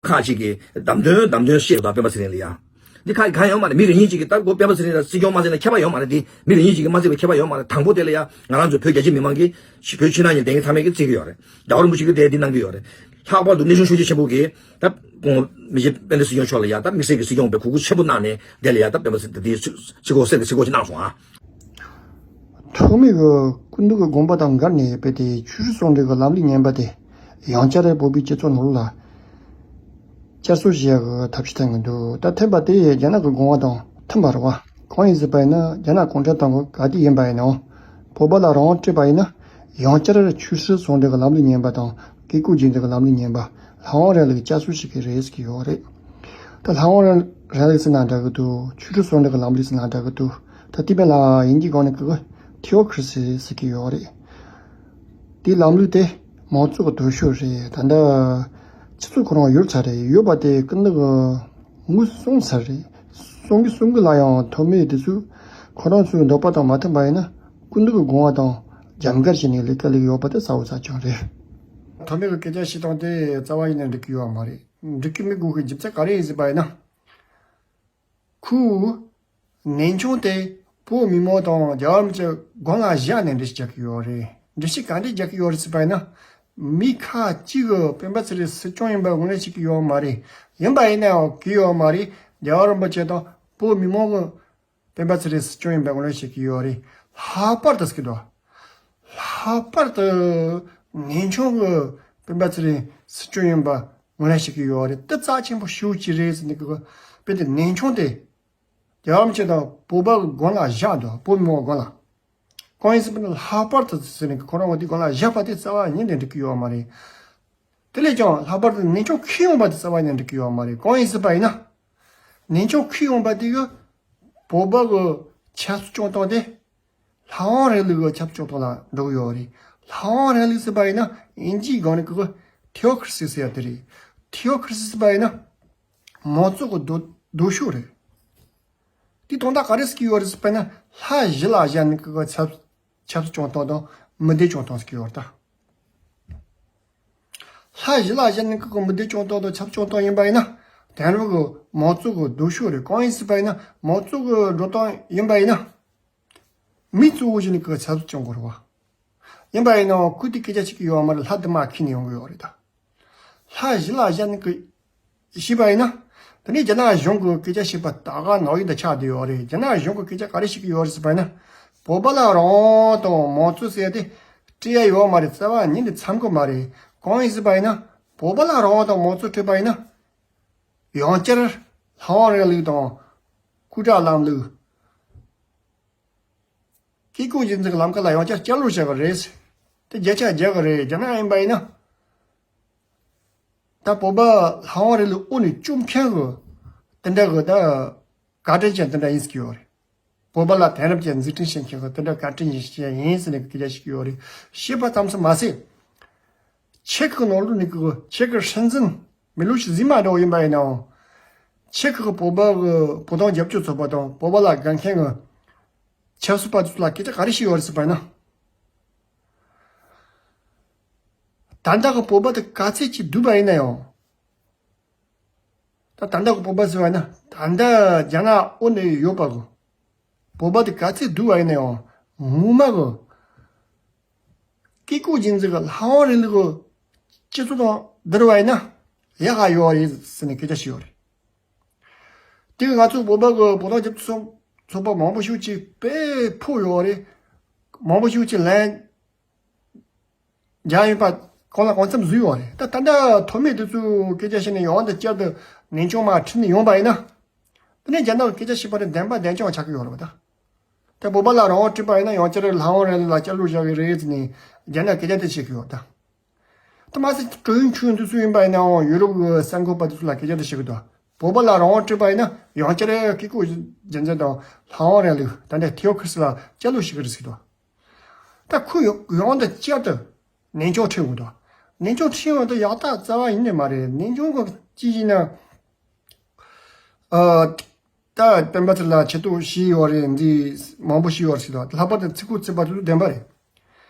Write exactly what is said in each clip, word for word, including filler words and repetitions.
ཁག་ཅིག་གིས་བདམས་ཐོན་བདམས་ཐོན་བཤད་དང་སྤེན་པ་ཚེ་རིང་ལ་ཡ། འདི་ཁག་གང་ཡོད་མ་རེད། མི་རེ་གཉིས་ཅིག་གིས་ད་གོ་སྤེན་པ་ཚེ་རིང་ལ་སྲིད་སྐྱོང་མ་བརྩིས་ན་ཁྱད་པར་ཡོད་མ་རེད། འདི་མི་རེ་གཉིས་ཅིག་གིས་མ་བརྩིས་པའི་ཁྱད་པར་ཡོད་མ་རེད། དང་པོ་དེ་ལ་ཡ་ང་རང་ཚོ་བོད་རྒྱ་ཆེ་མི་མང་གིས་བོད་ཕྱི་ནང་གཉིས་བསྡད་མཁན་ཚང་མས་ཀྱིས་བརྩི་གི་ཡོད་རེད། རྒྱལ་བ་རིན་པོ་ཆེ་གིས་དེ་འདི་གནང་གི་ཡོད་རེད། ལྷག་པར་དུ་སྣེ་གཞུང་ཤུགས་ཆེ་ཆེན་པོ་གིས་ད་ཁོང་མི་རྗེ་དཔལ་ལྡན་སྲིད་སྐྱོང་མཆོག་ལ་ཡ་ད་དམིགས་བསལ་གྱི་སྲིད་སྐྱོང་བའི་གུས་བཀུར་ཆེན་པོ་གནང་ནས་དེ་ལ་ཡ་ད་སྤེན་པ་ཚེ་འདི་ཚིག་གོ་གསེར་གྱི་ཚིག་གོ་ཅིག་གནང་སོང་ཨ། ཐོག་མའི་གི་སྐུ་མདུན་གྱི་དགོངས་པ་དང་འགལ་ནས་རྦད་དེ་ཆོས་སྲིད་ཟུང་འབྲེལ་གྱི་ལམ་ལུགས་ངན་པ་དེ་ཡང་བསྐྱར་བོད་པའི་སྤྱི་ཚོགས་ནང་ལ་བསྐྱར་གསོ་བྱེད་ཡག་གི་ཐབས་ཤེས་བསྟན་གྱི་འདུག་ད་ཐེབས་པ་དེ་རྒྱ་ནག་གི་དགོངས་པ་དང་མཐུན་པ་རེད་བ། གང་ཡིན་ཟེར་བ་ཡིན་ན་རྒྱ་ནག་གུང་ཁྲན་ཏང་གི་ག་དུས་ཡིན་པ་ཡིན་ནའང་བོད་པ་ལ་རང་དབང་སྤྲད་པ་ཡིན་ན་ཡང་བསྐྱར་ཆོས་སྲིད་ཟུང་འབྲེལ་གྱི་ལམ་ལུགས་ངན་པ་དང་བཀས་བཀོད་རྒྱུད་འཛིན་གྱི་ལམ་ལུགས་ངན་པ་ལྷ་དབང་རིང་ལུགས་བསྐྱར་གསོ་བྱེད་ཀྱི་རེད་ཟེར་གྱི་ཡོད་རེད། ད་ལྷ་དབང་རིང་ལུགས་ཟེར་ན་འདྲ་གི་འདུག་ཆོས་སྲིད་ཟུང་འབྲེལ་གྱི་ལམ་ལུགས་ཟེར་ན་འདྲ་གི་འདུག་ད་དེ་མིན་ལ་དབྱིན་ཇིའི་སྒང་ནས་གི་ཐི་ཨོ་ཁི་རེ་སི་ཟེར་གྱི་ཡོད་རེད། དེའི་ལམ་ལུགས་དེ་མང་གཙོ་གི་སྟོབས་ཤུགས་རེད། ད་ལྟ་སྤྱི་ཚོགས་ཁོ་རང་ཡོད་ཚར་རེད། ཡོད་པ་དེ་ཀུན་ཏུ་གི་ངོས་བཟུང་ཚར་རེད། བཟུང་གི་བཟུང་གི་ལ་ཡང་ཐོག་མའི་དུས་ཚོད་ཁོ་རང་ཚོའི་འདོད་པ་དང་མ་མཐུན་པ་ཡིན་ན་ཀུན་ཏུ་གི་དགོངས་པ་དང་རྒྱབ་འགལ་བྱས་ནས་ལས་ཀ་ལས་ཀྱི་ཡོད་པ་དེ་གསལ་བོ་གསལ་རྐྱང་རེད། ཐོག་མའི་གི་སྐད་ཆ་བཤད་སྟངས་དེ་རྩ་བ་ཡིན་ནས་འགྲིག་གི་ཡོད་མ་རེད། འགྲིག་གི་མི་དགོས་གི་རྒྱུ་མཚན་ག་རེ་ཡིན་ཟེར་བ་ཡིན་ན། ཁོས་གནས་ཆུང་དེ་བོད་མི་མང་དང་རྒྱལ་བ་རིན་པོ་ཆེ་སྒང་ལ་བཞག་ནས་འགྲེལ་བཤད་རྒྱག་གི་ཡོད་རེད། འགྲེལ་བཤད་ག་འདྲས་རྒྱག་གི་ཡོད་རེད་ཟེར་བ་ཡིན་ན། མི་ཁ་ཅིག་གིས་སྤེན་པ་ཚེ་རིང་སྲིད་སྐྱོང་ཡིན་པ་ངོས་ལེན་བྱེད་ཀྱི་ཡོད་མ་རེད། ཡིན་པ་ཡིན་ན་ཡང་གི་ཡོད་མ་རེད། རྒྱལ་བ་རིན་པོ་ཆེ་དང་བོད་མི་མང་གིས་སྤེན་པ་ཚེ་རིང་སྲིད་སྐྱོང་ཡིན་པ་ངོས་ལེན་བྱེད་ཀྱི་ཡོད་རེད། ལྷག་པར་དུ་ཟེར་གྱི་འདུག་ལྷག་པར་དུ་གནས་ཆུང་གིས་སྤེན་པ་ཚེ་རིང་སྲིད་སྐྱོང་ཡིན་པ་ངོས་ལེན་བྱེད་ཀྱི་ཡོད་རེད། དེ་རྩ་ཆེན་པོ་ཞེ་པོ་ཅིག་རེད་ཟེར་ནས་གི་དཔེ་དེ་གནས་ཆུང་དེ་རྒྱལ་བ་རིན་པོ་ཆེ་དང་བོད་པ་གི་སྒང་ལ་བཞག་འདུག་བོད་མི་མང་སྒང་ལ། གང་ཡིན་ཟེར་བ་ན་ལྷག་པར་དུ་ཟེར་ནས་གི་ཁོ་རང་གི་དེ་སྒང་ལ་བཞག་པ་དེ་རྩ་བ་ཉིད་ནས་འགྲིག་གི་ཡོད་མ་རེད། དེ་ལས་ཀྱང་ལྷག་པར་དུ་གནས་ཆུང་ཁྱེར་ཡོང་པ་དེ་རྩ་བ་ཉིད་ནས་འགྲིག་གི་ཡོད་མ་རེད། གང་ཡིན་ཟེར་བ་ཡིན་ན། གནས་ཆུང་ཁྱེར་ཡོང་པ་དེ་གི་བོད་པ་གི་ཆབ་སྲིད་སྐྱོང་སྟངས་དེ། ལྷ་དབང་རིང་ལུགས་ཀྱི་ཆབ་སྲིད་སྐྱོང་སྟངས་ལ་འགྲོ་གི་ཡོད་རེད། ལྷ་དབང་རིང་ལུགས་ཟེར་བ་ཡིན་ན་དབྱིན་ཇིའི་སྒང་ནས་གི་ཐི་ཨོ་ཁི་རེ་སི་ཟེར་ཡ་དེ་རེད། ཐི་ཨོ་ཁི་རེ་སི་ཟེར་བ་ཡིན་ན་མང་གཙོ་གི་སྟོབས་སྟོབས་ཤུགས་རེད། དེ་དོན་དག་ག་རེ་ཟེར་གྱི་ཡོད་རེད་ཟེར་བ་ན་ལྷ་གཞི་ལ་བཞག་ནས་གི་ཆབ་ཆབ་སྲིད་སྐྱོང་སྟངས་དང་མི་སྡེ་སྐྱོང་སྟངས་ཟེར་གྱི་ཡོད་རེད་ད། ལྷ་གཞི་ལ་བཞག་ནས་གི་མི་སྡེ་སྐྱོང་སྟངས་དང་ཆབ་སྲིད་སྐྱོང་སྟངས་ཡིན་པ་ཡིན་ན་དེང་རབས་ཀྱི་མང་གཙོ་གི་སྟོབས་ཤུགས་རེད། གང་ཡིན་ཟེར་བ་ཡིན་ན་མང་གཙོ་གི་འགྲོ་སྟངས་ཡིན་པ་ཡིན་ན། མི་གཙོ་བོ་ཞིག་ནས་གི་ཆབ་སྲིད་སྐྱོང་དགོས་རེད་བ། ཡིན་པ་ཡིན་ནའང་ཁོས་དེ་སྐད་ཆ་བཤད་ཀྱི་ཡོད་མ་རེད། ལྷ་དུ་མ་ཁྱེར་ནས་ཡོང་གི་ཡོད་རེད་ད། ལྷ་གཞི་ལ་བཞག་ནས་གི་བཤད་པ་ཡིན་ན། དེ་ནས་རྒྱ་ནག་གཞུང་གི་སྐད་ཆ་བཤད་པ་ད་ག་ནང་བཞིན་དུ་ཆགས་བསྡད་ཡོད་རེད། རྒྱ་ནག་གཞུང་གི་སྐད་ཆ་ག་རེ་བཤད་ཀྱི་ཡོད་རེད་ཟེར་བ་ཡིན་ན། བོད་པ་ལ་རང་དབང་དང་མང་གཙོ་ཟེར་ཡ་དེ་སྤྲད་ཡ་ཡོད་མ་རེད། རྩ་བ་ཉིད་ནས་འཚམ་གི་མ་རེད། གང་ཡིན་ཟེར་བ་ཡིན་ན་བོད་པ་ལ་རང་དབང་དང་མང་གཙོ་སྤྲད་པ་ཡིན་ན། ཡང་བསྐྱར་ལྷ་དབང་རིང་ལུགས་དང་སྐུ་དྲག་ལམ་ལུགས། བཀས་བཀོད་རྒྱུད་འཛིན་གྱི་ལམ་ཁ་ལ་ཡང་བསྐྱར་བསྐྱར་ལོག་བྱ་གི་རེད། དེ་བརྒྱ་ཆ་བརྒྱ་གི་རེད། རྒྱ་ནག་ཡིན་པ་ཡིན་ན། ད་བོད་པ་ལྷ་དབང་རིང་ལུགས་དབུ་ནས་སྐྱོབ་མཁན་གྱི་དེ་འདྲ་གི་ད་བཀའ་དྲིན་ཅན་དེ་འདྲ་ཡིན་ཟེར་གྱི་ཡོད་རེད། བོད་པ་ལ་དེང་རབས་ཅན་འཛུགས་སྐྲུན་བྱེད་མཁན་གྱི་དེ་འདྲ་བཀའ་དྲིན་ཅན་ཡིན་ཟེར་ནས་སྐད་ཆ་བཤད་ཀྱི་ཡོད་རེད། བཤད་པ་ཙམ་ཞིག་མ་ཟད། ཆེ་ཁག་ནང་ལོགས་ནས་ཀྱི་ཆེ་ཁག་སྲིད་འཛིན་མི་ལོ་ཞིག་གཟིགས་མ་འདྲ་བོ་ཡིན་པ་ཡིན་ནའང་། ཆེ་ཁག་བོད་པ་གི་བོད་དོན་རྒྱབ་སྐྱོར་ཚོགས་པ་དང་བོད་པ་ལ་དགའ་མཁན་གྱི་ཆབ་སྲིད་པ་དེ་ཚོ་ལ་སྐད་ཆ་ག་རེ་བཤད་ཡོད་རེད་ཟེར་བ་ཡིན་ན། ད་ལྟ་གི་བོད་པ་དེ་ག་ཚད་ཅིག་སྡུག་པ་ཡིན་ན་ཡང་། ད་ད་ལྟ་གི་བོད་པ་ཟེར་བ་ཡིན་ན་ད་ལྟ་རྒྱ་ནག་དབུ་ནས་ཡོད་པ་གི་བོད་པ་དེ་ག་ཚད་སྡུག་པ་ཡིན་ན་ཡང་ངོ་མ་གི་བཀས་བཀོད་རྒྱུད་འཛིན་གྱི་ལྷ་དབང་རིང་ལུགས་སྤྱི་ཚོགས་དང་བསྡུར་བ་ཡིན་ན་ཡག་ག་ཡོད་རེད་ཟེར་ནས་སྐད་ཆ་བཤད་ཡོད་རེད། དེ་གི་ང་ཚོ་བོད་པ་གི་བོད་དོན་རྒྱབ་སྐྱོར་ཚོགས་པ་མང་པོ་ཞིག་ཅིག་དཔེ་ཕོག་ཡོད་རེད། མང་པོ་ཞིག་ཅིག་ལན་རྒྱག་ཡོད་པ་གང་ལ་གང་འཚམ་བཟོས་ཡོད་རེད། ད་ད་ལྟ་ཐོག་མའི་དུས་ཚོད་སྐད་ཆ་བཤད་ནས་ཡང་དང་བསྐྱར་དུ་ནན་སྐྱོང་མ་ཁྲིད་ནས་ཡོང་པ་ཡིན་ན། དེ་ནས་རྒྱ་ནག་གི་སྐད་ཆ་བཤད་པ་དེ་བདེན་པ་བདེན་རྐྱང་ཆགས་ཀྱི་ཡོད་རེད་པ་ད། ད་བོད་པ་ལ་རང་དབང་སྤྲད་པ་ཡིན་ན་ཡང་བསྐྱར་ལྷ་དབང་རིང་ལུགས་ལ་བསྐྱར་ལོག་བྱ་གི་རེད་ཟེར་ནས་རྒྱ་ནག་སྐད་ཆ་དེ་བཤད་ཀྱི་ཡོད་ད། དེ་མ་ཟད་ཀྲུང་ཆུང་དུས་ཚོད་ཡིན་པ་ཡིན་ནའང་ཡུ་རོབ་ཀྱི་གསར་འགོད་པ་དེ་ཚོ་ལ་སྐད་ཆ་དེ་བཤད་ཀྱི་འདུག་བོད་པ་ལ་རང་དབང་སྤྲད་པ་ཡིན་ན་ཡང་བསྐྱར་བཀས་བཀོད་རྒྱུད་འཛིན་དང་ལྷ་དབང་རིང་ལུགས་ད་ལྟ་ཐེའོ་ཁི་སི་ལ་བསྐྱར་ལོག་བྱེད་ཀྱི་རེད་ཟེར་གྱི་འདུག་ད་ཁོས་ཡང་དང་བསྐྱར་དུ་ནན་སྐྱོང་ཁྲིད་འོང་དང་། ནན་སྐྱོང་ཁྲིད་འོང་དུ་ཡག་ཐག་རྩ་བ་ཡིན་ནི་མ་རེད། ནན་སྐྱོང་གི་ཅི་ཡིན་ན། ཨ། ད་སྤེན་པ་ཚེ་ལ་ཆེ་བསྟོད་ཞུས་ཡོད་རེད། འདི་མང་པོ་ཞུས་ཡོད་རེད་ཟེར་དང་། ལྷག་པར་དུ་ཚིག་ཁུག་ཚིག་པ་དེ་ཚོ་བདེན་པ་རེད།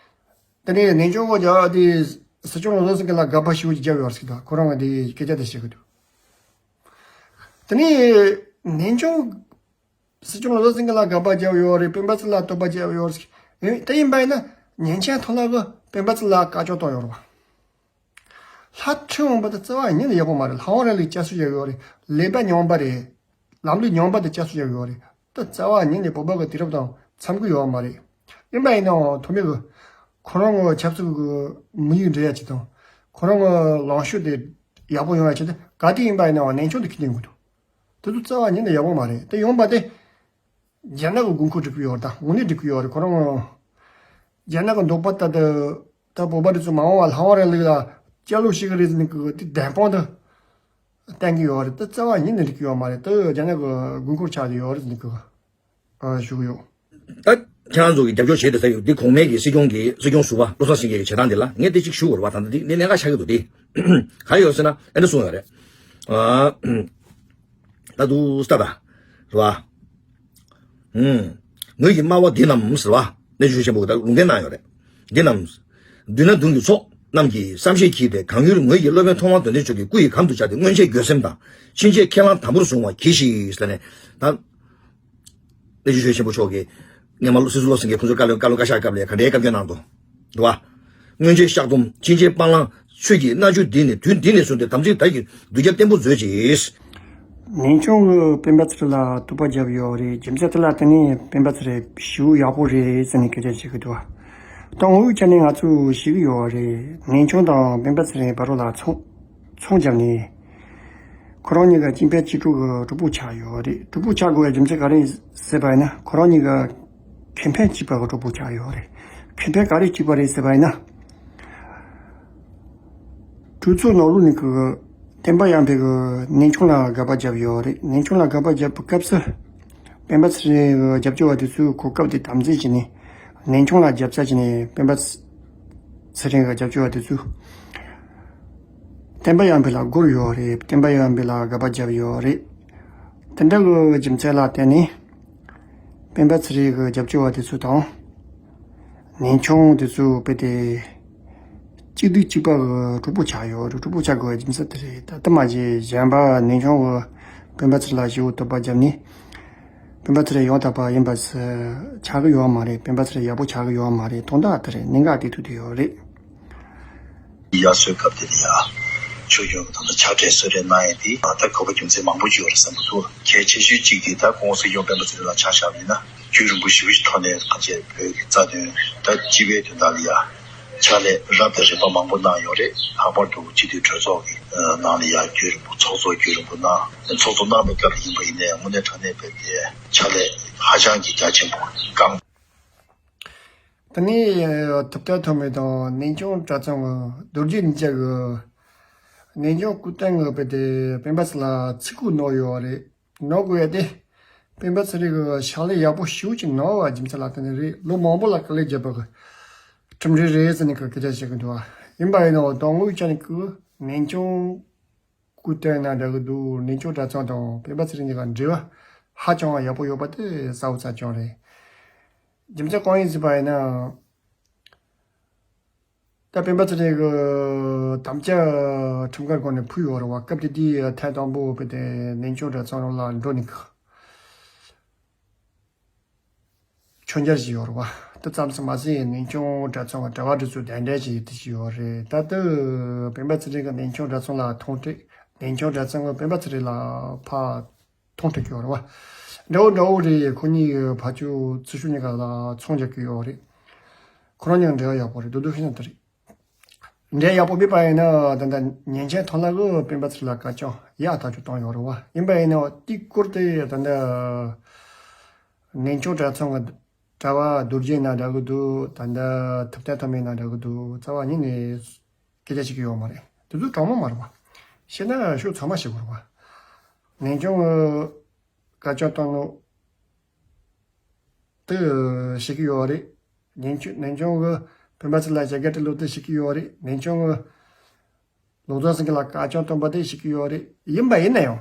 དེ་ནས་ནན་སྐྱོང་གི་རྒྱ་དེ་སྲིད་སྐྱོང་བློ་བཟང་སེང་གེ་ལ་དགག་པ་ཞུ་རྒྱབ་ཡོད་རེད་ཟེར་དང་། ཁོ་རང་གི་དེ་སྐད་ཆ་དེ་བཤད་གི་འདུག་དེ་ནས་ནན་ཆུང་སྲིད་སྐྱོང་ལོ་ཙཱ་སེང་གེ་ལ་དགག་པ་བརྒྱབ་ཡོད་རེད། སྤེན་པ་ཚེ་རིང་ལ་དོགས་པ་བརྒྱབ་ཡོད་རེད། དེ་ཡིན་པ་ཡིན་ན་ཉིན་ཆེན་ཐོག་ལ་གི་སྤེན་པ་ཚེ་རིང་ལ་བཀའ་བཀྱོན་བཏང་ཡོད་རེད་བ། ལྷ་ཁྲིམས་འོང་པ་དེ་རྩ་བ་ཉིད་ནས་ཡག་པོ་མ་རེད། ལྷ་དབང་རིང་ལུགས་བསྐྱར་གསོ་བྱས་ཡོད་རེད། ལས་པ་ཉམས་པ་རེད། ལམ་ལུགས་ཉམས་པ་དེ་བསྐྱར་གསོ་བྱས་ཡོད་རེད། དེ་རྩ་བ་ཉིད་ནས་བོད་པ་གི་དུས་རབས་དང་འཚམ་གི་ཡོད་མ་རེད། ཡིན་པ་ཡིན་ནའང་ཐོག་མའི་གི་ཁོ་རང་གི་ཆབ་སྲིད་གི་དམིགས་ཡུལ་འགྲུབ་ཡ་ཆེད་དང་། ཁོ་རང་གི་ལངས་ཕྱོགས་དེ་ཡག་པོ་ཡོང་ཡ་ཆེད་དུ་ག་དུས་ཡིན་པ་ཡིན་ནའང་ནན་ཆུང་དེ་ཁས་ལེན་དགོས་འདུག་དེ་ཚོ་རྩ་བ་ཉིད་ནས་ཡག་པོ་མ་རེད། དེ་ཡོང་པ་དེ་རྒྱ་ནག་གི་དགོས་མཁོ་སྒྲུབ་ཀྱི་ཡོད་རེད། ད་དངོས་གནས་སྒྲུབ་ཀྱི་ཡོད་རེད། ཁོ་རང་རྒྱ་ནག་གི་འདོད་པ་ལྟར་དུ་ད་བོད་པ་རེ་ཚོ་མ་འོངས་པ་ལྷ་དབང་རིང་ལུགས་ལ་བསྐྱར་ལོག་བྱེད་ཀྱི་རེད་ཟེར་ནས་གི་དེ་བདེན་དཔང་དུ་བསྟན་གྱི་ཡོད་རེད། དེ་རྩ་བ་ཉིད་ནས་འགྲིག་གི་ཡོད་མ་རེད། དེ་རྒྱ་ནག་གི་དགོས་མཁོར་ཆགས་ཀྱི་ཡོད་རེད་ཟེར་ནས་གི་ཨ་ཞུ་གི་ཡོད། ད་ཁྱེད་རང་ཚོ་གི་རྒྱབ་སྐྱོར་བྱེད་དེ་ས་ཡོད་འདི་གོང་མའི་གི་སྲིད་སྐྱོང་གི་སྲིད་སྐྱོང་ཟུར་པ་བློ་བཟང་སེང་གེ་གི་བྱེད་སྟངས་འདི་ལ་ངས་དེ་གཅིག་ཞུ་དགོས་རེད་བ། ད་ལྟ་འདི་འདི་གནད་འགག་ཆགས་ཀྱི་འདུག་དེ་ག་ཡོད་ཟེར་ན་ཨེ་འདྲ་གསུངས་ཡོད་རེད། ཨ། ད་དུ་ས་ད་རེད་བ། ངོས་ཀྱི་སྨྲ་བ་འདི་རྣམས་ཟེར་བ། གནས་ཆུང་ཆེན་པོ་ད་ལུང་བསྟན་གནང་ཡོད་རེད། འདི་རྣམས། མདུན་ན་མདུན་གྱི་ཚོགས་རྣམས་ཀྱིས་བསམ་ཤེས་གྱིས་ཏེ། གང་ཡུལ་ངོས་ཀྱི་སློབ་དཔོན་མཐོང་བ་དོན་ལྡན་མཆོག་གི་སྐུ་ཡི་གམ་དུ་བཅར་ཏེ། སྔོན་ཆད་འགྱོད་སེམས་དང་། ཕྱིན་ཆད་ཁས་བླངས་དམ་པོར་བཟུང་བར་གྱིས་ཤིག་ཟེར་ནས་ད། གནས་ཆུང་ཆེན་པོ་མཆོག་གིས་སྔོན་མ་སྲིད་ཟུར་བློ་བཟང་སེང་གེ་ཁོང་ཚོའི་བཀའ་བློན་བཀའ་བློན་བཀའ་ཤག་སྐབས་ལ་ག་འདྲའི་བཀའ་བཀྱོན་གནང་འདུག་འདུག་བ། སྔོན་ཆད་བཤགས་སྡོམ་ཕྱིན་ཆད་སྤང་བླང་ཆོས་ཀྱི་མནར་གཅོད་འདི་ནི་དུས་འདི་ནས་བཟུང་སྟེ་དམ་ཚིག་དར་གྱི་གདུལ་བྱ་བརྟན་པོ་མཛོད་ཅིག་ནན་ཆུང་གིས་སྤེན་པ་ཚེ་རིང་ལ་དོགས་པ་བརྒྱབ་ཡོད་རེད། རྒྱུ་མཚན་དེ་ལ་བརྟེན་ནས་སྤེན་པ་ཚེ་རིང་ཞེ་པོ་ཡག་པོ་རེད་ཟེར་ནས་སྐད་ཆ་བཤད་ཀྱི་འདུག་ད་དངོས་ཡོད་ཆ་ནས་ང་ཚོས་ཤེས་ཀྱི་ཡོད་རེད། ནན་ཆུང་དང་སྤེན་པ་ཚེ་རིང་བར་ལ་ཚོང་ཚོང་བརྒྱབ་ནས། ཁོ་རང་གཉིས་ཀ་སྤྱི་ཕན་སྤྱི་གྲོགས་ཀྱི་གྲོགས་པོ་ཆགས་ཡོད་རེད། གྲོགས་པོ་ཆགས་དགོས་པའི་རྒྱུ་མཚན་ག་རེ་ཟེར་བ་ཡིན་ན། ཁོ་རང་གཉིས་ཀ་ཁེ་ཕན་གཅིག་པ་གི་གྲོགས་པོ་ཆགས་ཡོད་རེད། ཁེ་ཕན་ག་རེ་གཅིག་པ་རེད་ཟེར་བ་ཡིན་ན། གྲོས་ཚོགས་ནང་ལོགས་ནས་ཀྱི་བསྟན་པ་ཡར་འཕེལ་གྱིས་ནན་ཆུང་ལ་དགག་པ་བརྒྱབ་ཡོད་རེད། ནན་ཆུང་ལ་དགག་པ་བརྒྱབ་པའི་སྐབས་སུ། སྤེན་པ་ཚེ་རིང་གི་རྒྱབ་སྐྱོར་བ་དེ་ཚོས་གོ་སྐབས་དེ་དམ་འཛིན་བྱས་ནས། ནན་ཆུང་ལ་རྒྱབ་རྩ་བྱས་ནས་སྤེན་པ་ཚེ་རིང་གི་རྒྱབ་སྐྱོར་བ་དེ་ཚོས་བསྟན་པ་ཡར་འཕེལ་ལ་སྒུར་ཡོད་རེད། བསྟན་པ་ཡར་འཕེལ་ལ་དགག་པ་བརྒྱབ་ཡོད་རེད། དེ་འདྲ་གི་རྒྱུ་མཚན་ལ་བརྟེན་ནས། སྤེན་པ་ཚེ་རིང་གི་རྒྱབ་སྐྱོར་བ་དེ་ཚོ་དང་། ནན་ཆུང་དེ་ཚོ་དཔེ་དེ། གཅིག་སྡུག་གཅིག་པ་གི་གྲོགས་པོ་ཆགས་ཡོད་རེད། གྲོགས་པོ་ཆགས་དགོས་པའི་རྒྱུ་མཚན་དེ་རེད། ད་ལྟ་མ་བྱས་གཞན་པ་ནན་ཆུང་གི་སྤེན་པ་ཚེ་རིང་ལ་ཞེ་པོ་དོགས་པ་བརྒྱབ་ནས། སྤེན་པ་ཚེ་རིང་ཡང་དག་པ་ཡིན་པ་ཆགས་ཀྱི་ཡོད་མ་རེད། སྤེན་པ་ཚེ་རིང་ཡག་པོ་ཆགས་ཀྱི་ཡོད་མ་རེད། དོན་དག་དེ་རེད། གནད་འགག་དེ་ཐུག་བསྡད་ཡོད་རེད། ཡར་སོའི་སྐབས་དེ་ལ་ཡ། ཆོས་སྐྱོང་གི་དོན་དུ་ཕྱག་བྲིས་གསོལ་རས་གནང་ཡས་དེ་ད་དགོས་པ་རྒྱུ་མཚན་མང་པོ་ཅིག་ཡོད་རེད་བསམ་གྱི་འདུག་གལ་ཆེ་ཤོས་གཅིག་དེ་ད་གོང་སྲིད་སྐྱོང་སྤེན་པ་ཚེ་རིང་ལ་ཆ་བཞག་པ་ཡིན་ན་རྒྱུན་རིང་པོ་ཞེ་པོ་ཞིག་ཐོག་ནས་ཕལ་ཆེར་བོད་ཀྱི་རྩ་དོན་ད་སྤྱི་པའི་དོན་དག་ལ་ཡ། ཕྱག་ལས་རབ་དང་རིམ་པ་མང་པོ་གནང་ཡོད་རེད། ལྷག་པར་དུ་སྤྱི་འཐུས་གྲོས་ཚོགས་ཀྱི་ནང་ལ་ཡ་རྒྱུན་རིང་པོ་ཚོགས་གཙོ་རྒྱུན་རིང་པོ་གནང་། ཚོགས་གཙོ་གནང་བའི་སྐབས་ལ་ཡིན་པ་ཡིན་ནའི་དངོས་གནས་དྲང་གནས་བོད་ཀྱི་ཕྱག་ལས་ཧ་ཅང་གི་རྒྱ་ཆེན་པོ་བསྐངས། དེ་ནས་ཐུབ་བསྟན་ཐོགས་མེད་དང་ནན་ཆུང་གྲྭ་ཚང་གི་རྡོ་རྗེ་གཉིས་ཆ་གི་ནན་ཆུང་སྐུ་རྟེན་གི་དཔེ་དེ་སྤེན་པ་ཚེ་རིང་ལ་ཚིག་གུ་གནང་ཡོད་རེད། གནང་དགོས་ཡ་དེ། སྤེན་པ་ཚེ་རིང་གི་ཕྱག་ལས་ཡག་པོ་ཞེ་པོ་ཅིག་གནང་བའི་རྒྱུ་མཚན་ལ་བརྟེན་ནས་རེད། ལོ་མང་པོ་ལ་དཀའ་ལས་བརྒྱབ་པ་གི་གྲུབ་འབྲས་རེད་ཟེར་ནས་གི་སྐད་ཆ་བཤད་གི་འདུག་བ། ཡིན་པ་ཡིན་ནའང་དོན་དངོས་ཆ་ནས་གི་ནན་ཆུང་སྐུ་རྟེན་ན་འདྲ་གི་འདུག་ནན་ཆུང་གྲྭ་ཚང་དང་སྤེན་པ་ཚེ་རིང་གཉིས་ཀ་འབྲེལ་བ་ཧ་ཅང་ཡག་པོ་ཡོད་པ་དེ་གསལ་པོ་གསལ་རྐྱང་རེད། རྒྱུ་མཚན་གང་ཡིན་ཟེར་བ་ཡིན་ན། ད་སྤེན་པ་ཚེ་རིང་གི་དམ་བཅའ་ཁྲིམས་འགལ་སྒོ་ནས་ཕུལ་ཡོད་རེད་བ། སྐབས་དེ་དུས་ཐེངས་དང་པོ་དཔེ་དེ་ནན་ཆུང་གྲྭ་ཚང་ལ་འགྲོ་ནས་གི་མཆོད་མཇལ་ཞིག་ཡོད་རེད་བ། དེ་ཙམ་ཞིག་མ་ཟད་ནན་ཆུང་གྲྭ་ཚང་གི་གྲྭ་བ་དེ་ཚོ་གདན་འདྲེན་བྱས་དེ་ཞིག་ཡོད་རེད། ད་ལྟ་སྤེན་པ་ཚེ་རིང་གི་ནན་ཆུང་གྲྭ་ཚང་ལ་མཐོང་ཐོས། ནན་ཆུང་གྲྭ་ཚང་གི་སྤེན་པ་ཚེ་རིང་ལ་ཕར་མཐོང་ཐུབ་ཀྱི་ཡོད་རེད་བ། འདྲ་བོ་འདྲ་བོ་རེད། ཁོ་གཉིས་ཕར་ཕྱོགས་ཚུར་ཕྱོགས་གཉིས་ཀ་ལ་ཚོང་རྒྱག་གི་ཡོད་རེད། ཁོ་རང་གཉིས་འབྲེལ་བ་ཡག་པོ་རེད། རྡོག་རྡོག་ཤིན་ཏུ་རེད། འབྲེལ་ཡག་པོ་མེད་པ་ཡིན་ན་ད་ལྟ་ཉིན་མཚན་ཐོག་ལ་གི་སྤེན་པ་ཚེ་རིང་ལ་བཀའ་བཀྱོན་ཡག་ཐག་ཆོད་བཏང་ཡོད་རེད་བ། ཡིན་པ་ཡིན་ན་དེའི་སྐོར་དེ་ད་ལྟ་ནན་ཆུང་གྲྭ་ཚང་གི་གྲྭ་བ་རྡོ་རྗེ་ན་འདྲ་གི་འདུག་ད་ལྟ་ཐུབ་བསྟན་ཐོགས་མེད་ན་འདྲ་གི་འདུག་རྩ་བ་ཉིད་ནས་སྐད་ཆ་བཤད་ཀྱི་ཡོད་མ་རེད། དེ་ཚོ་དྲང་མོ་མ་རེད་བ། བཤད་ན་ཤོག་ཚང་མ་བཤད་དགོས་རེད་བ། ནན་ཆུང་གི་བཀའ་བཀྱོན་བཏང་ནོ་དེ་བཤད་ཀྱི་ཡོད་རེད། ནན་ཆུང་ནན་ཆུང་གི་སྤེན་པ་ཚེ་རིང་ལ་བྱ་དགའ་སྤྲད་ལོ་དེ་བཤད་ཀྱི་ཡོད་རེད། ནན་ཆུང་གི་བློ་བཟང་སེང་གེ་ལ་བཀའ་བཀྱོན་བཏང་པ་དེ་བཤད་ཀྱི་ཡོད་རེད། ཡིན་པ་ཡིན་ན་ཡང་།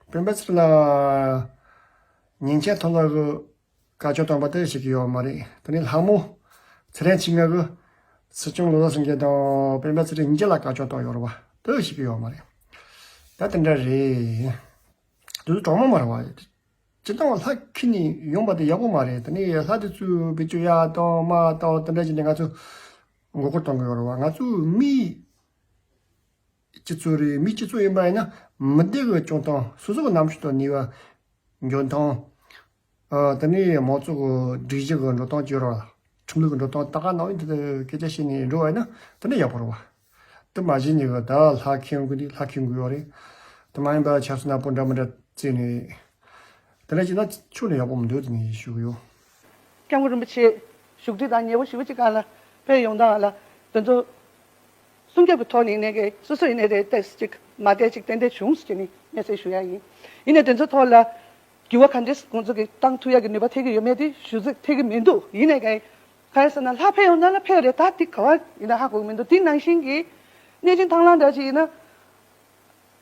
སྤེན་པ་ཚེ་རིང་ལ་ཉིན་མཚན་ཐོག་ལ་གི་བཀའ་བཀྱོན་བཏང་པ་དེ་བཤད་ཀྱི་ཡོད་མ་རེད། དེ་ནས་ལྷག་མོ་ཚེ་རིང་ཆིང་ང་གི་སྲིད་སྐྱོང་བློ་བཟང་སེང་གེ་དང་སྤེན་པ་ཚེ་རིང་གཉིས་ཀ་ལ་བཀའ་བཀྱོན་བཏང་ཡོད་རེད་བ། དེ་བཤད་ཀྱི་ཡོད་མ་རེད། ད་དེ་འདྲ་རེད། དེ་ཚོ་གྲོགས་མོ་མ་རེད་བ། སྤྱིར་བཏང་ལྷ་ཁྱེར་ནས་ཡོང་པ་དེ་ཡག་པོ་མ་རེད། དེ་ནས་ལྷ་དེ་ཚོས་བེད་སྤྱོད་ཡག་དང་མ་དང་དེ་འདྲ་བྱས་ནས་ང་ཚོ་མགོ་སྐོར་གཏོང་གི་ཡོད་རེད་བ། ང་ཚོ་མིའི་སྤྱི་ཚོགས་རེད། མིའི་སྤྱི་ཚོགས་ཡིན་པ་ཡིན་ན་མི་སྡེ་གི་སྐྱོང་སྟངས། སོ་སོ་གི་རྣམ་དཔྱོད་དང་ནུས་པ་འཇོན་ཐང་། ཨ། དེ་ནས་མང་ཚོགས་ཀྱི་སྒྲིག་གཞི་གི་འགྲོ་སྟངས་བཅས་ར། ཁྲིམས་ལུགས་ཀྱི་འགྲོ་སྟངས་ད་ག་ནང་བཞིན་དེ་སྐད་ཆ་བཤད་ནས་འགྲོ་བ་ཡིན་ན་དེ་ནས་ཡག་པོ་རེད་བ། དེ་མ་བྱས་ནས་གི་ད་ལྷ་ཁྱེར་ཡོང་གི་འདུག་ལྷ་ཁྱེར་དགོས་ཡོད་རེད། དེ་མ་ཡིན་པ་ཆབ་སྲིད་ནག་པོ་འདྲ་མི་འདྲ་བརྩིས་ནས་དེ་འདྲ་བྱས་ན་ཕྱོགས་ནས་ཡག་པོ་མི་འདུག་དེ་ནས་ཞུ་གི་ཡོད། སྐྱབས་མགོན་རིན་པོ་ཆེ་བཞུགས་ཁྲི་དང་ཉེ་པོ་ཞེ་པོ་ཅིག་སྒང་ལ་ཕེབས་ཡོང་སྟངས་ལ་དེ་ཚོ་སྲུང་སྐྱོབ་ཀྱི་ཐོག་ནས་ཡིན་ནའི་གི་སོ་སོ་ཡིན་ནའི་རེད། ཏོག་ཙམ་ཅིག་མ་བདེ་ཅིག་ཏན་ཏན་བྱུང་ཟེར་ནས་སྙན་སེང་ཞུ་ཡ་ཡིན། ཡིན་ནའི་དེ་ཚོའི་ཐོག་ལ་འགྱུར་བ་ག་འདྲས་ཁོང་ཚོ་གིས་བཏང་ཐུབ་ཡ་གི་ནུས་པ་ཐེབས་ཀྱི་ཡོད་མེད་དེ་ཞུ་ཚིག་ཐེབས་ཀྱི་མི་འདུག་ཡིན་ནའི་གི་ག་རེ་ཟེར་ན་ལྷ་ཕེབས་ཡོང་ན་ལ་ཕེབས་རེད། ད་དེ་ག་བ་ཡིན་ན་ཧ་གོ་གི་མི་འདུག་དེ་ནང་བཞིན་གྱི་གནས་ཆེན་ཐང་ལྷ་འདྲ་ཅིག་ཡིན་ན།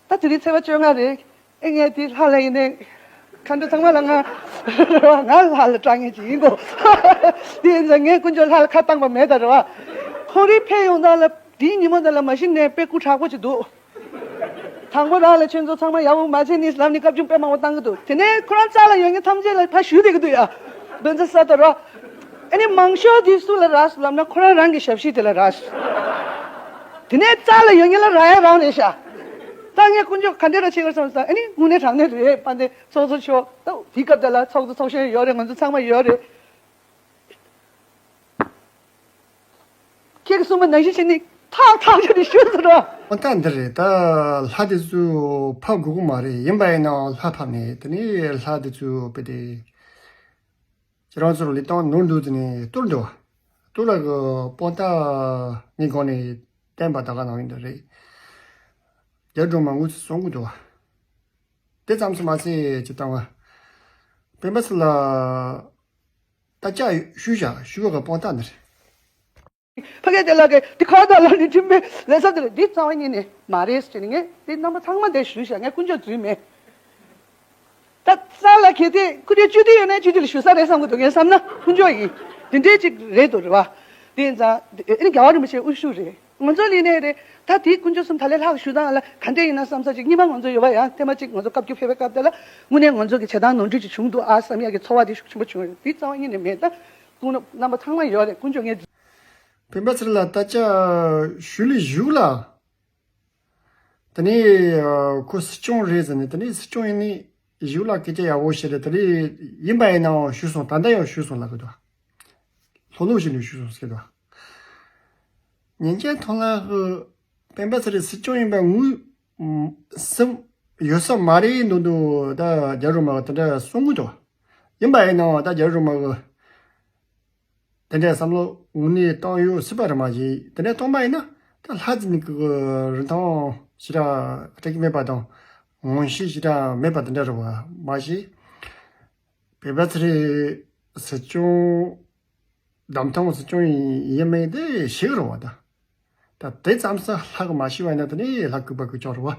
ད་དེ་རིང་ཚེས་པ་བཅོ་ལྔ་རེད། ཨེ་ངས་དེ་ལྷ་ལ་ཡིན་ནའི་མཁའ་འགྲོ་ཚང་མ་ལ་ང་ང་ལྷ་ལ་སྐྲག་མཁན་ཅིག་ཡིན་གོ། དེ་ཡིན་ཙང་ངས་དཀོན་མཆོག་ལྷ་ལ་ཁ་བཏང་པ་མེད་ད་རེད་བ། ཁོ་རང་ཕེབས་ཡོང་དག་ལ་དེའི་ཉིན་མོ་དག་ལ་མ་གཞི་ནས་དཔེ་སྐུ་དྲག་པོ་ཅིག་འདུག་དང་པོ་རང་ལ་ཆོས་ཚོགས་ཚང་མ་ཡག་པོ་མ་བྱས་ནས་ལབ་ནས་བཀའ་བཀྱོན་དཔེ་མང་པོ་བཏང་གི་འདུག་དེ་ནས་ཁོ་རང་རྩ་ལ་ཡོད་མཁན་ཐམས་ཅད་ལ་ཕར་ཞུ་བསྡད་ཀྱི་འདུག་ཡ། དཔེ་མཛངས་ས་ད་རོ། ཨ་ནི་མང་ཤོས་དེ་སུ་ལ་རག་ལབ་ན་ཁོ་རང་རང་གི་ཞབས་ཕྱི་དེ་ལ་རག་དེ་ནས་རྩ་ལ་ཡོད་མཁན་ལ་རག་ཡ་རང་རེད་ཤག་ད་ངས་དཀོན་མཆོག་ག་འདྲ་ར་བྱེད་དགོས་བསམ་སོང་། ཨ་ནི་དངོས་གནས་དྲང་གནས་རེད། དཔལ་ལྡན་ཚོགས་གཙོ་མཆོག་ད་དེའི་སྐབས་དེ་ལ་ཚོགས་གཙོ་ཚོགས་གཞོན་ཡོད་རེད། ང་ཚོ་ཚང་མ་ཡོད་རེད། ཁྱེད་ཀྱིས་གསུངས་པ་ནང་བཞིན་བྱས་ནས་ཐག་ཐག་ཆོད་དེ་ཞུས་ཟེར་རོ། ཨོ་ད་འདི་རེད། ད་ལྷ་དེ་ཚོ་ཕབ་དགོས་ཀྱི་མ་རེད། ཡིན་པ་ཡིན་ནའང་ལྷ་ཕབ་ནས་དེ་ནས་ལྷ་དེ་ཚོ་དཔེ་དེ་ཁྱེད་རང་ཚོར་ལས་སྟངས་ནོར་འདུག་དེ་ནས་གཏོར་འདུག་གཏོར་ལ་གི་དཔང་རྟགས་ངའི་སྒང་ནས་བསྟན་པ་ད་ག་ནང་ཡིན་འདྲ་རེད། རྒྱ་སྒྲོལ་མ་ངོས་སུ་གསུང་གི་འདུག་དེ་ཙམ་སུ་མ་ཟད་ཅི་བཏང་བ། སྤེན་པ་ཚེ་ལ་ད་ལྕགས་ཞུས་བཞག་ཞུ་བ་གི་དཔང་རྟགས་འདི་རེད། ཕ་གི་དེ་ལ་གི་དེ་ཁ་བརྡ་ལ་ནི་ཁྲིམས་པའི་ལས་ས་དེ་ལ་འདི་རྩ་བ་ཉིད་ནས་མ་རེད་ཟེར་ནས་ངས་དེ་རྣམ་པ་ཚང་མ་དེ་ཞུས་བཞག་ངས་དཀོན་མཆོག་རྫུན་མེད། ད་རྩ་ལ་གལ་ཏེ་སྐུ་དྲིན་བཅུད་དུ་ཡོད་ན་བཅུད་དུ་ལ་ཞུ་ས་རེད་བསམ་གི་འདུག་ངས་བསམ་ན་དཀོན་མཆོག་ཡིན། དེ་འདྲའི་ཅིག་རེད་འདུག་རེད་བ། དེ་ཡིན་ཙང་དེ་ཨེ་ནི་རྒྱལ་བ་རིན་པོ་ཆེའི་དབུ་བཞུགས་རེད། ང་ཚོ་ལི་ནས་རེད། ད་དེའི་དཀོན་མཆོག་གསུམ་ད་ལས་ལྷག་ཞུ་སྟངས་ལ་ག་འདྲ་ཡིན་ན་བསམ་ས་ཅིག་སྙིང་མ་ང་ཚོ་ཡོད་པ་ཡང་ཐེངས་མ་གཅིག་ང་ཚོ་བཀའ་བརྒྱུད་ཕེབས་པའི་སྐབས་དེ་ལ་དངོས་གནས་ང་ཚོ་གི་བྱེད་སྟངས་ནོར་འཁྲུལ་ཅིག་བྱུང་འདུག་ཨ་བསམ་ཡག་གི་ཚོར་བ་དེ་ཤུགས་ཆེན་པོ་བྱུང་རེད། དེ་རྩ་བ་ཉིད་ནས་མེད། ད་དགོངས་རྣམ་པ་ཚང་མ་ཡོད་རེད། དཀོན་མཆོག་ངས། སྤེན་པ་ཚེ་རིང་ལགས་ད་ལྕགས་ཞུ་ལས་བཞུགས་ལ། དེ་ནས་ཁོ་སྲིད་སྐྱོང་རེད་ཟེར་ནས་དེ་ནས་སྲིད་སྐྱོང་ཡིན་ནས་བཞུགས་ལ་སྐད་ཆ་ཡག་པོ་བཤད་རེད། དེ་ནས་ཡིན་པ་ཡིན་ནའང་ཞུས་སོང་། ད་ལྟ་ཡང་ཞུས་སོང་ལབ་གི་འདུག་ལྷོད་ལྷོད་བྱས་ནས་ཞུས་སོང་ཟེར་གི་འདུག་ཉན་མཁན་ཐོག་ལ་སྤེན་པ་ཚེ་རིང་སྲིད་སྐྱོང་ཡིན་པ་ངོས་སེམས་ཡོད་ས་མ་རེད་འདུག་འདུག་ད་རྒྱ་རོ་མ་གི་དེ་འདྲ་གསུང་གི་འདུག་ཡིན་པ་ཡིན་ནའང་ད་རྒྱ་རོ་མ་གི་དེ་འདྲའི་བསམ་བློ་དངོས་གནས་བཏང་ཡོད་སྲིད་པ་རེད་མ་གཞི། དེ་འདྲའི་གཏོང་པ་ཡིན་ན་ད་ལྷ་རྫི་ནི་གི་རིན་ཐང་ཞེ་དྲག་སྤྲད་ཀྱི་མེད་པ་དང་ངོ་ཤེས་ཞེ་དྲག་མེད་པ་དེ་འདྲ་རེད་བ་མ་གཞི། སྤེན་པ་ཚེ་རིང་སྲིད་སྐྱོང་བདམས་ཐོན་སྲིད་སྐྱོང་ཡིན་མིན་དེ་ཤེས་ཀྱི་རེད་བ། ད་ད་དེ་ཙམ་ས་ལྷ་གི་མ་ཤེས་པ་ཡིན་ན་དེ་ནི་ལྷ་སྐུད་པ་སྐུ་ཅོག་རེད་བ།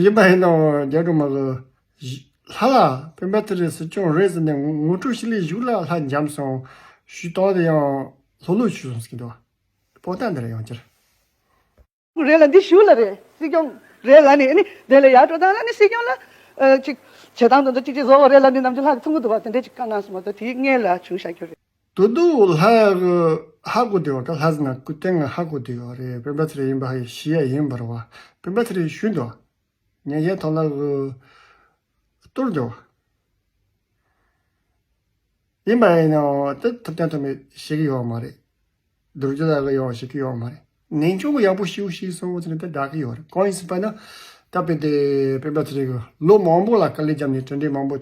ཡིན་པ་ཡིན་ནའང་རྒྱ་གྲོ་མ་གི་ལྷ་ལ་སྤེན་པ་ཚེ་རིང་སྲིད་སྐྱོང་རེད་ཟེར་ནས་ངོ་ངོ་སྤྲོད་ཞུ་ལས་གཞུག་ལ་ལྷ་འཇམ་སོང་ཞུས་དོགས་དེ་ཡང་ལྷོད་ལྷོད་ཞུས་སོང་ཟེར་གྱི་འདུག་བ། པོ་ཏཱ་འདི་ར་ཡང་བསྐྱར། རེད་ལ་འདི་ཞུ་ལ་རེད། སྲིད་སྐྱོང་རེད་ལ་ནི་ཨ་ནི་དེ་ལ་ཡར་འགྲོ་སྟངས་ལ་ནི་སྲིད་སྐྱོང་ལ་ཨ་ཅིག་བྱེད་སྟངས་དེ་ཚོ་ཅིག་ཅིག་བཟོ་བ་རེད་ལ་ནི་ནམ་རྒྱུན་ལྷ་གི་ཚོང་གི་འདུག་བ། དེ་འདྲས་ཅིག་བཀའ་གནང་སོང་བ། ད་དེའི་སྔས་ལ་བྱུང་བཞག་རྒྱུ་རེད། དོ་དོ་ལྷ་གི་ཧ་གོ་བསྡད་ཡོད་རེད། ལྷ་ཟེར་ན་སྐུ་རྟེན་གི་ཧ་གོ་བསྡད་ཡོད་རེད། སྤེན་པ་ཚེ་རིང་ཡིན་པ་ཧ་ཤེས་ཡ་ཡིན་པ་རེད་བ། སྤེན་པ་ཚེ་རིང་ཞུས་འདུག་ཉན་ཡས་ཐོག་ལ་གི་གཏོར་འདུག་ཡིན་པ་ཡིན་ནའང་དེ་ཐུབ་བསྟན་ཐོགས་མེད་ཤེས་ཀྱི་ཡོད་མ་རེད། རྡོ་རྗེ་ལགས་ཀྱིས་ཡང་ཤེས་ཀྱི་ཡོད་མ་རེད། ནན་ཆུང་གི་ཡག་པོ་ཤེས་ཤེས་སོང་ཟེར་ནས་དེ་བསྒྲགས་ཀྱི་ཡོད་རེད། གང་ཡིན་ཟེར་བ་ན་ད་དཔེ་དེ་སྤེན་པ་ཚེ་རིང་གི་ལོ་མང་པོ་ལ་དཀའ་ལས་བརྒྱབ་ནས་གྲུབ་འབྲས་མང་པོ་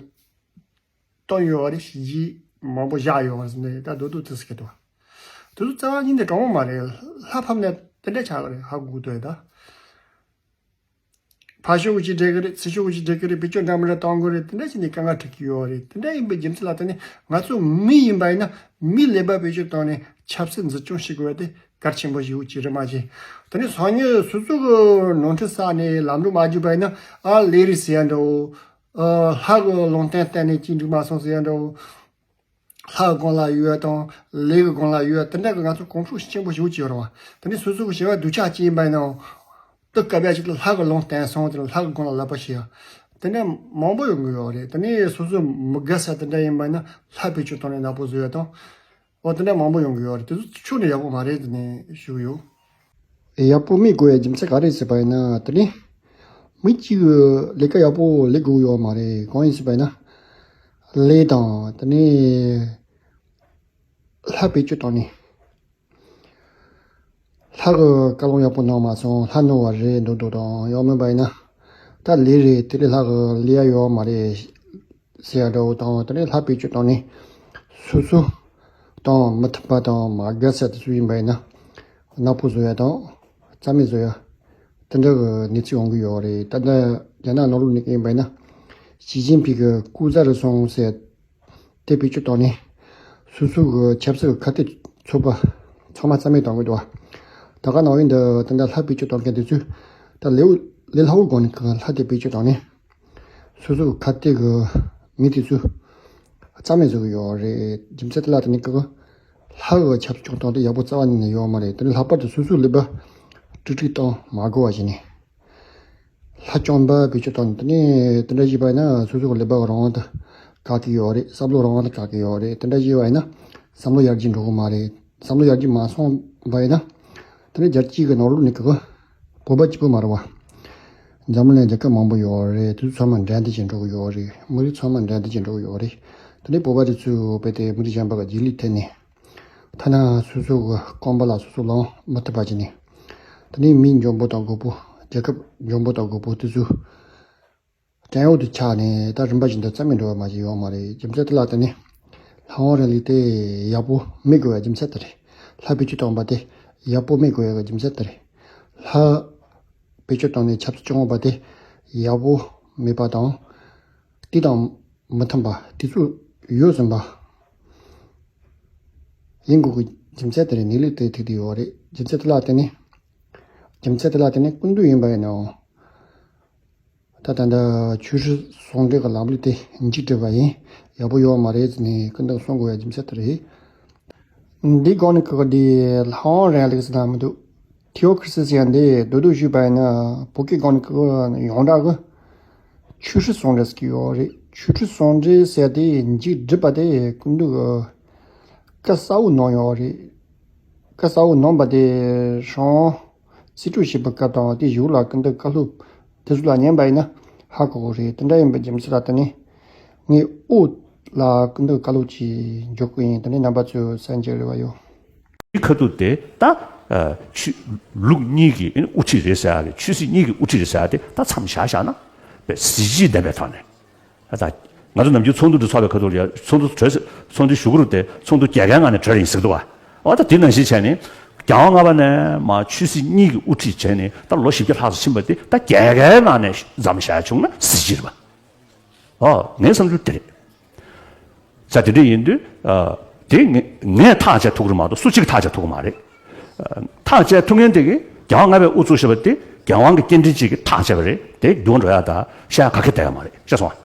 བཏོན་ཡོད་རེད། གཞི་མང་པོ་བཞག་ཡོད་རེད་ཟེར་ནས་ད་རྡོ་རྡོ་དེ་ཟེར་གྱི་འདུག་དེ་ཚོ་རྩ་བ་ཉིད་ནས་དྲང་པོ་མ་རེད། ལྷ་ཕབ་ནས་དེ་འདྲ་ཆགས་ཀྱི་རེད། ཧ་གོ་གི་འདུག་ད། ཕར་ཕྱོགས་ཀྱི་ཅིག་འགྲིག་གི་རེད། ཚུར་ཕྱོགས་ཀྱི་ཅིག་འགྲིག་གི་རེད། བེད་སྤྱོད་འདྲ་མི་འདྲ་གཏོང་གི་རེད། དེ་འདྲ་བྱས་ནས་དཀའ་ངལ་འཕྲད་ཀྱི་ཡོད་རེད། དེ་འདྲ་ཡིན་པའི་རྒྱུ་མཚན་ལ་བརྟེན་ནས་ང་ཚོ་མི་ཡིན་པ་ཡིན་ན་མི་ལས་པ་བེད་སྤྱོད་བཏང་ནས་ཆབ་སྲིད་འཛིན་སྐྱོང་བྱེད་དགོས་པ་དེ་གལ་ཆེན་པོ་ཞིག་ཅིག་རེད་མ་གཞི། དེ་ནས་སང་ཉིན་སོ་སོ་གི་ནོར་འཁྲུལ་བསགས་ནས་ལམ་འགྲོ་མ་བརྒྱུད་པ་ཡིན་ན་ཨ་ལས་རེད་ཟེར་ཡ་འདྲ་བོ། ཨ་ལྷ་གི་ལུང་བསྟན་བསྟན་ནས་ཅིག་འགྲིག་མ་སོང་ཟེར་ཡ་འདྲ་བོ། ལྷ་གི་སྒང་ལ་ཡོད་དང་ལས་ཀྱི་སྒང་ལ་ཡོད། དེ་འདྲ་གི་ང་ཚོ་གོམས་ཤུགས་ཆེན་པོ་ཞིག་བྱེད་རོགས། དེ་ནས་སོ་སོ་གི་བྱ་བ་སྡུག་ཅག་ཅིག་ཡིན་པ་ཡིན་ནའང་ དུ་སྐབས་ཡ་ཅིག་ལ་ལྷ་གི་ལུང་བསྟན་སོང་དེ་ལ་ལྷ་གི་སྒོ་ལ་བསླབ་པ་ཞུ་ཡ། དེ་འདྲ་མང་པོ་ཡོང་གི་ཡོད་རེད། དེ་ནས་སོ་སོ་མི་དགའ་ས་དེ་འདྲ་ཡིན་པ་ན་ལྷ་བེད་སྤྱོད་བཏང་ནས་ནག་པོ་བཟོ་ཡ་དང་། འོ་དེ་འདྲ་མང་པོ་ཡོང་གི་ཡོད་རེད། དེ་ཚོ་ཕྱོགས་ནས་ཡག་པོ་མ་རེད་ཟེར་ནས་ཞུ་གི་ཡོད། ཡག་པོ་མི་དགོས་ཡ་རྒྱུ་མཚན་ག་རེ་ཟེར་བ་ཡིན་ན། དེ་ནི་མི་གཅིག་གི་ལས་ཀ་ཡག་པོ་ལས་དགོས་ཡོད་མ་རེད། གང་ཡིན་ཟེར་བ་ཡིན་ན། ལས་དང་དེ་ནི་ལྷ་བེད་སྤྱོད་བཏང་ནས། ལྷ་གི་བཀའ་ལུང་ཡག་པོ་གནང་མ་སོང་། ལྷ་ནོར་བ་རེད་འདུག་འདུག་དང་ཡང་མིན་པ་ཡིན་ན། ད་ལས་རེད། དེ་ལས་ལྷ་གི་ལས་ཡ་ཡོད་མ་རེད་ཟེར་ཡ་འདྲ་བོ་དང་། དེ་ནས་ལྷ་བེད་སྤྱོད་བཏང་ནས་སོ་སོ་དང་མི་མཐུན་པ་དང་མ་དགའ་ས་དེ་ཚོ་ཡིན་པ་ཡིན་ན་ནག་པོ་བཟོ་ཡ་དང་རྩ་མེད་བཟོ་ཡ་དེ་འདྲ་གི་གནས་ཚུལ་ཡོང་གི་ཡོད་རེད། ད་ལྟ་རྒྱ་ནག་ནང་ལོགས་ནས་ཡིན་པ་ཡིན་ན་ཞི་ཅིན་ཕིང་གི་སྐུ་གཟུགས་རུ་སོང་ཟེར། དེ་བེད་སྤྱོད་བཏང་ནས་སོ་སོ་གི་ཆབ་སྲིད་ཀྱི་ཁ་གཏད་ཚོགས་པ་ཚང་མ་རྩ་མེད་གཏོང་གི་འདུག་བ། ད་ག་ནང་བཞིན་དུ་དེ་འདྲ་ལྷ་བེད་སྤྱོད་གཏོང་མཁན་དེ་ཚོས་ད་ལེའུ་ལས་སླ་བོ་སྒོ་ནས་ལྷ་དེ་བེད་སྤྱོད་བཏང་ནས་སོ་སོ་གི་ཁ་གཏད་ཀྱི་མི་དེ་ཚོ་རྩ་མེད་བཟོ་གི་ཡོད་རེད། རྒྱུ་མཚན་དེ་ལ་དེ་ནི་ཀི་ལྷ་གི་ཆབ་སྲིད་སྐྱོང་སྟངས་དེ་ཡག་པོ་རྩ་བ་ཉིད་ནས་ཡོད་མ་རེད། དེ་ནི་ལྷག་པར་དུ་སོ་སོའི་ཀླད་པ་དཀྲུག་དཀྲུག་བཏང་མ་དགོས་པ་བྱས་ནས། ལྷ་བཅོམ་པ་བེད་སྤྱོད་བཏང་ནས་དེ་ནས་དེ་འདྲ་བྱས་པ་ཡིན་ན་སོ་སོ་གི་ཀླད་པ་རང་དབང་དུ་བཀག་གི་ཡོད་རེད། བསམ་བློ་རང་དབང་དུ་བཀག་གི་ཡོད་རེད། དེ་འདྲ་བྱས་པ་ཡིན་ན་བསམ་བློ་ཡར་རྒྱས་འགྲོ་གི་མ་རེད། བསམ་བློ་ཡར་རྒྱས་མ་སོང་བ་ཡིན་ན་དེ་ནས་རྒྱལ་སྤྱི་གི་ནང་ལོགས་ནས་གི་བོད་པ་གཅིག་པུ་མ་རེད་བ། འཛམ་གླིང་རྒྱལ་ཁབ་མང་པོ་ཡོད་རེད། དེ་ཚོ་ཚང་མ་འགྲན་བསྡུར་བྱེད་འགྲོ་གི་ཡོད་རེད། མི་རིགས་ཚང་མ་འགྲན་བསྡུར་བྱེད་འགྲོ་གི་ཡོད་རེད། དེ་ནས་བོད་པ་དེ་ཚོས་རྦད་དེ་མི་རིགས་གཞན་པ་གི་རྗེས་ལུས་ཐེབས་ནས། ཐ་ན་སོ་སོ་གི་རྐང་པ་ལ་སོ་སོ་ལངས་མི་ཐུབ་པ་བྱས་ནས། དེ་ནས་མི་འཇོན་པོ་དང་རྒོད་པོ། རྒྱལ་ཁབ་འཇོན་པོ་དང་རྒོད་པོ་དེ་ཚོ་བྲན་གཡོག་ཏུ་ཆགས་ནས་ད་རིམ་པ་བཞིན་དུ་རྩ་མེད་འགྲོ་བ་མ་ཞིག་ཡོད་མ་རེད། རྒྱུ་མཚན་དེ་ལ་བརྟེན་ནས་ལྷ་དབང་རིང་ལུགས་དེ་ཡག་པོ་མེད་དགོས་པའི་རྒྱུ་མཚན་དེ་རེད། ལྷ་བེད་སྤྱོད་བཏང་བ་དེ་ཡག་པོ་མེད་དགོས་པའི་རྒྱུ་མཚན་དེ་རེད། ལྷ་བེད་སྤྱོད་བཏང་ནས་ཆབ་སྲིད་སྐྱོང་བ་དེ་ཡག་པོ་མེད་པ་དང་། དེ་དང་མི་མཐུན་པ་དེ་ཚོ་ཡོད་ཟིན་པ་ཡིན་དགོས་ཀྱི་རྒྱུ་མཚན་དེ་རེད། གནས་ལུགས་དེ་ཐུག་བསྡད་ཡོད་རེད། རྒྱུ་མཚན་དེ་ལ་བརྟེན་ནས་རྒྱུ་མཚན་དེ་ལ་བརྟེན་ནས་སྐུ་མདུན་ཡིན་པ་ཡིན་ནའང་ད་ད་ལྟ་ཆོས་སྲིད་ཟུང་འབྲེལ་གྱི་ལམ་ལུགས་དེ་མཇུག་སྒྲིལ་བ་ཡིན། ཡག་པོ་ཡོད་མ་རེད་ཟེར་ནས་སྐུ་མདུན་གསུང་དགོས་པའི་རྒྱུ་མཚན་དེ་རེད། འདི་སྒང་ནས་ཁག་འདི་ལྷ་དབང་རིང་ལུགས་ཟེར་ན་མི་འདུག་ཐི་ཨོ་ཁི་རི་སི་ཟེར་ཡ་འདི་མདོར་བསྡུས་ཞུས་པ་ཡིན་ན་བོད་སྐད་སྒང་ནས་ཁག་ཡོངས་གྲགས་ཀྱི་ཆོས་སྲིད་ཟུང་འབྲེལ་ཟེར་གྱི་ཡོད་རེད། ཆོས་སྲིད་ཟུང་འབྲེལ་ཟེར་ཡ་དེ་མཇུག་བསྒྲིལ་བ་དེ་སྐུ་མདུན་གྱི་བཀའ་གསལ་བོ་གནང་ཡོད་རེད། བཀའ་གསལ་བོ་གནང་བ་དེ་ཧྲང་རྩིས་སྤྲོད་བྱེད་པའི་སྐབས་དང་དེ་གཞུག་ལ་སྐུ་མདུན་བཀའ་སློབ་དེ་ཚོ་ལ་ཉན་པ་ཡིན་ན་ཧ་གོ་གི་རེད། དེ་འདྲ་ཡིན་པའི་རྒྱུ་མཚན་ལ་བརྟེན་ནས་ངས་ཨོ་ལ་སྐུ་མདུན་བཀའ་སློབ་ཅིག་འཇོག་གི་ཡིན། དེ་ནས་རྣམ་པ་ཚོས་གསན་རྒྱུའི་རེ་བ་ཡོད། ཁ་ཐུག་དེ་ད་ཆོས་ལུགས་གཉིས་ཀྱི་དབུ་ཁྲིད་རེད་ཟེར་ཡ་རེད། ཆོས་སྲིད་གཉིས་ཀྱི་དབུ་ཁྲིད་རེད་ཟེར་ཡ་དེ་ད་མཚམས་བཞག་བཞག་ན་དཔེ་གཟི་བརྗིད་ལྡན་པའི་ཐོག་ནས། ད་ང་ཚོ་ནམ་རྒྱུན་ཚོགས་འདུ་འདི་ཚོགས་པའི་ཁ་ཐུག་ལ་ཡ་ཚོགས་འདུ་གྲོལ་ཚོགས་འདུ་ཞུ་གི་རུང་དེ་ཚོགས་འདུ་རྒྱལ་ཁའི་ངང་ནས་གྲོལ་ཡིན་ཟེར་གི་འདུག་བ། འོ་ད་དེ་ནང་བཞིན་བྱས་ནས་རྒྱལ་དབང་ལྔ་པ་ནས་མར་ཆོས་སྲིད་གཉིས་ཀྱི་དབུ་ཁྲིད་བྱས་ནས་ད་ལོ་བཞི་བརྒྱ་ལྷག་ཙམ་ཕྱིན་པ་དེ་ད་རྒྱལ་ཁའི་ངང་ནས་མཚམས་བཞག་བྱུང་ན་གཟི་བརྗིད་རེད་པ། ཨོ་ངའི་བསམ་ཚུལ་དེ་རེད། ས་དེ་འདྲ་ཡིན་དུས་ཨ། དེ་ངས་ངས་ཐག་བཅད་ཐུབ་ཀྱི་རེད་མ་གཏོགས་སུ་གཅིག་གིས་ཐག་བཅད་ཐུབ་ཀྱི་མ་རེད། ཨ། ཐག་བཅད་ཐུབ་མཁན་དེ་གིས་རྒྱལ་དབང་ལྔ་པས་དབུ་བཙུགས་བཞག་པ་དེ་རྒྱལ་དབང་གི་སྐྱེ་ཕྲེང་གཅིག་གིས་ཐག་བཅད་པ་རེད། དེ་འགྱུར་བ་འགྲོ་ཡག་ད་བཤད་ཡག་ག་གེ་བསྡད་ཡོད་མ་རེད། ཤེས་སོང་ཨ།